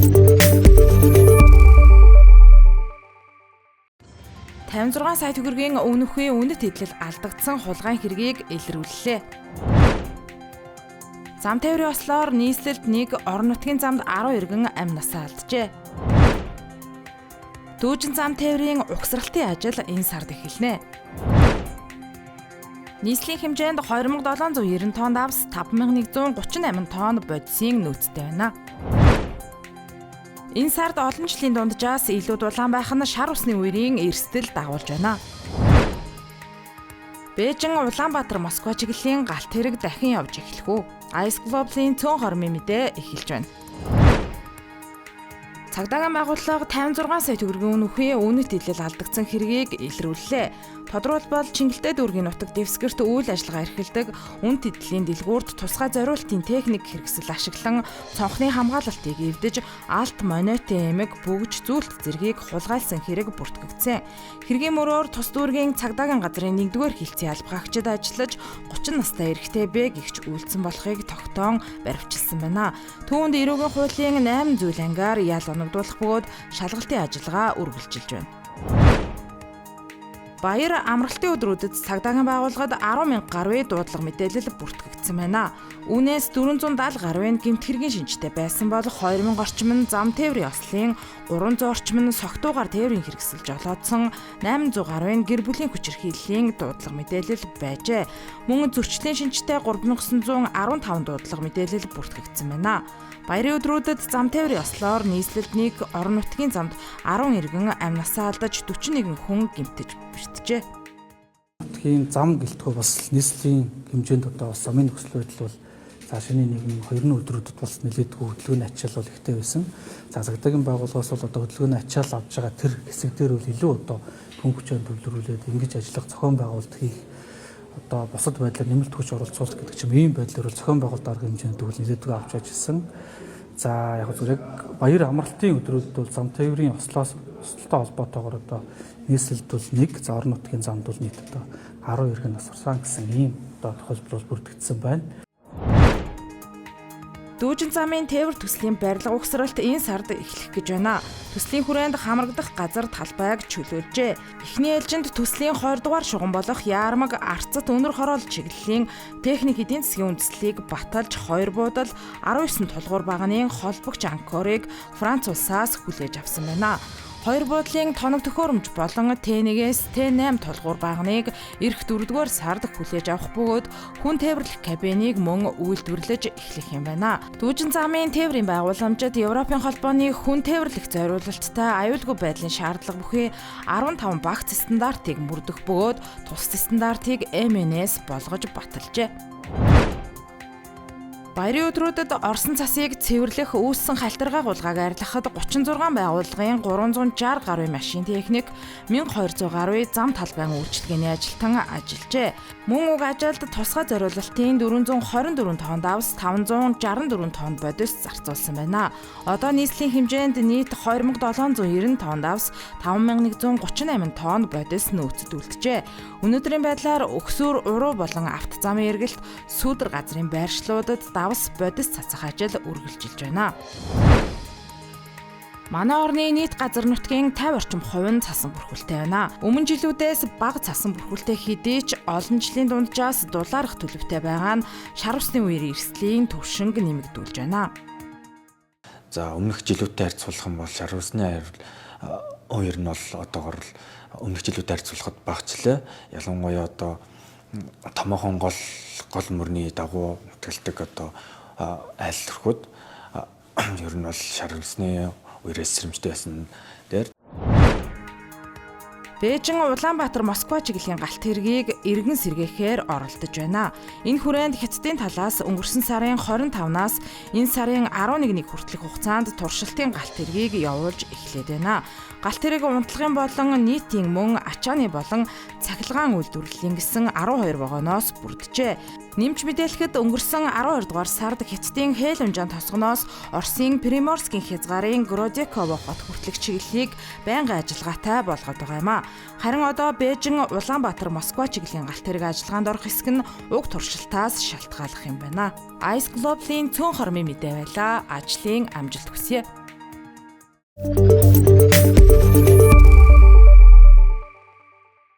56 сая төгрөгийн өмнөхний үнэт эдлэл алдагдсан хулгайн хэргийг илрүүллээ. Зам тээврийн ослоор нийслэлд нэг орон нутгийн замд 10 иргэн амь насаа алджээ. Дүүжин зам тээврийн угсралтын ажил энэ сард эхэлнэ. Нийслэлийн хэмжээнд 2790 тонн давс 5138 тонн бодисын нөөцтэй байна. Энэ сард олон жилийн дунджаас илүү дулаан байх нь шар усны үерийн эрсдэл дагуулж байна. Бээжин Улаанбаатар Москва чиглэлийн галт тэрэг дахин явж эхлэх үү? Ice Global-ийн цөөн хормын мэдээ эхэлж байна. Цагдаагийн байгууллага 56 сая төгрөгийн үнэхүй үнэт илэл алдагдсан хэргийг илрүүллээ. Тодорхойлбол Чингэлтэй дүүргийн нутаг дэвсгэрт үйл ажиллагаа эрхэлдэг үнэт эдлийн дэлгүүрт тусгай зориултын техник хэрэгсэл ашиглан цонхны хамгаалалтыг эвдэж алт мониотын эмэг бөгж зүйлт зэргийг хулгайлсан хэрэг бүртгэгдсэн. Хэргийн мөрөөр тус дүүргийн цагдаагийн газрын 1-р хилцийн албаагчид ажиллаж 30 настай эрэгтэй Б гихч үйлдсэн болохыг тогтоон баривчилсан байна. Түүнд эрүүгийн хуулийн 8 зүйл ангаар ял оногдуулах бөгөөд шалгалтын ажиллагаа үргэлжилж байна. Баяр амралтын өдрүүдэд цагдаагийн байгууллагад 10,000 гаруй дуудлага мэдээлэл бүртгэгдсэн байна. Үүнээс 470 гаруй нь гэмт хэргийн шинжтэй байсан бол 2000 орчим нь зам тээврийн ослын, 300 орчим нь согтуугаар тээврийн хэрэгсэл жолоодсон, 800 гаруй нь гэр бүлийн хүчирхийллийн дуудлага мэдээлэл байжээ. Мөн зөрчлийн шинжтэй 3915 дуудлага мэдээлэл бүртгэгдсэн байна. Баярын өдрүүдэд зам тээврийн ослоор нийслэлд нэг орон нутгийн замд 10 иргэн амь насаа алдаж 41 хүн гэмтэж бэртжээ. Нутгийн зам гэлтгүү бас нийслэлийн хэмжээнд одоо бас замын нөхцөл байдал бол за шинэ нэгэн хоёрын өдрүүдэд бас нэлээдгүй хөдөлгөөний ачаал бол ихтэй байсан. За цагдаагийн байгууллагаас бол одоо хөдөлгөөний ачаал авч байгаа тэр хэсэг дээр бол илүү одоо хүн хүчээр төвлөрүүлээд ингэж ажиллах зохион байгуулалт хийх одоо бусад байдлаар нэмэлт хүч оролцуулах гэдэг чим ийм байдлаар бол зохион байгуулалт арга хэмжээнд бол нэлээдгүй авч ажилласан. За яг зүгээр яг баяр амралтын өдрүүдэд бол зам тээврийн ослоос ослолтой холбоотойгоор одоо нийслэлд бол нэг, за орон нутгийн замд бол нийт одоо 10 иргэн нас барсан гэсэн ийм одоо тохиолдол бүртгэгдсэн байна. Дүүжин замын тээвэр төслийн барилга угсралт энэ сард эхлэх гэж байна. Төслийн хүрээнд хамрагдах газар талбайг чөлөөлжээ. Эхний ээлжинд төслийн 20 дугаар шугам болох Яармаг, Арцат, Өнөр Хороол чиглэлийн техник эдийн засгийн үндэслэлийг баталж 2 буудал 19 тулгуур баганы холбогч анкорыг Франц улсаас хүлээж авсан байна. Хоёр буудлын тоног төхөөрөмж болон Т1-ээс Т8 тулгуур баганыг ирэх 4-р сард хүлээж авах бөгөөд хүн тээвэрлэх кабиныг мөн үйлдвэрлэж эхлэх юм байна. Дүүжин замын тээврийн байгууламжид Европын холбооны хүн тээвэрлэх зориулалттай аюулгүй байдлын шаардлага бүхий 15 багц стандартыг мөрдөх бөгөөд тус стандартыг MNS болгож баталжээ. Баярын өдрүүдэд Орсон цасыг цэвэрлэх үүссэн халтаргаа гулгааг арилгахад 36 байгууллагын 360 гаруй машин техник, 1200 гаруй зам талбайн үйлчилгээний ажилтан ажиллажээ. Мөн уг ажилд тусгай зориулалтын 424 тонн давс 564 тонн бодис зарцуулсан байна. Одоо нийслэлийн хэмжээнд нийт 2790 тонн давс 5138 тонн бодис нөөцөд үлджээ. Өнөөдрийн байдлаар Өгсүүр, Уруу болон автозамын эргэлт сүүдэр газрын байршлуудад давс бодис цацах ажил үргэлжилж байна. Манай орны нийт газар нутгийн 50 орчим хувь нь цасан бүрхүүлтэй байна. Өмнө жилүүдээс бага цасан бүрхүүлтэй хэдий ч олон жилийн дунджаас дулаарах төлөвтэй байгаа нь шар усны үеэр эрсдлийн түвшинг нэмэгдүүлж байна. За өмнөх жилүүдтэй харьцуулах юм бол шар усны үеэр нь бол одоогор л өмнөх жилүүдтэй харьцуулахад багачлаа. Ялангуяа одоо томоохон гол гол мөрний дагуу нутгалдаг одоо айл төрхүүд ер нь бол шар усны үерээс сэрэмжтэй байсан дээр. Бээжин Улаанбаатар Москва чиглэлийн галт тэргийг эргэн сэргээхээр оролдож байна. Энэ хүрээнд Хятадын талаас өнгөрсөн сарын 25-наас энэ сарын 11-ний хүртэлх хугацаанд туршилтын галт тэргийг явуулж эхлээд байна. Галт тэрэг унтлагын болон нийтийн мөн ачааны болон цахилгаан үйлдвэрлэлийн гэсэн 12 вагоноос бүрджээ. Нэмж мэдээлэхэд өнгөрсөн 12 дугаар сард Хятадын Хэлунжаан тосгоноос Оросын Приморскийн хязгаарын Гродеково хот хүртэлх чиглэлийг байнгын ажиллагаатай болгоод байгаа юм а. Харин одоо Бээжин Улаанбаатар Москва чиглэлийн галт тэрэг ажиллагаанд орох хэсэг нь уг туршилтаас шалтгааллах юм байна. Ice Global-ийн цөөн хормын мэдээ байлаа. Ажлын амжилт хүсье. You.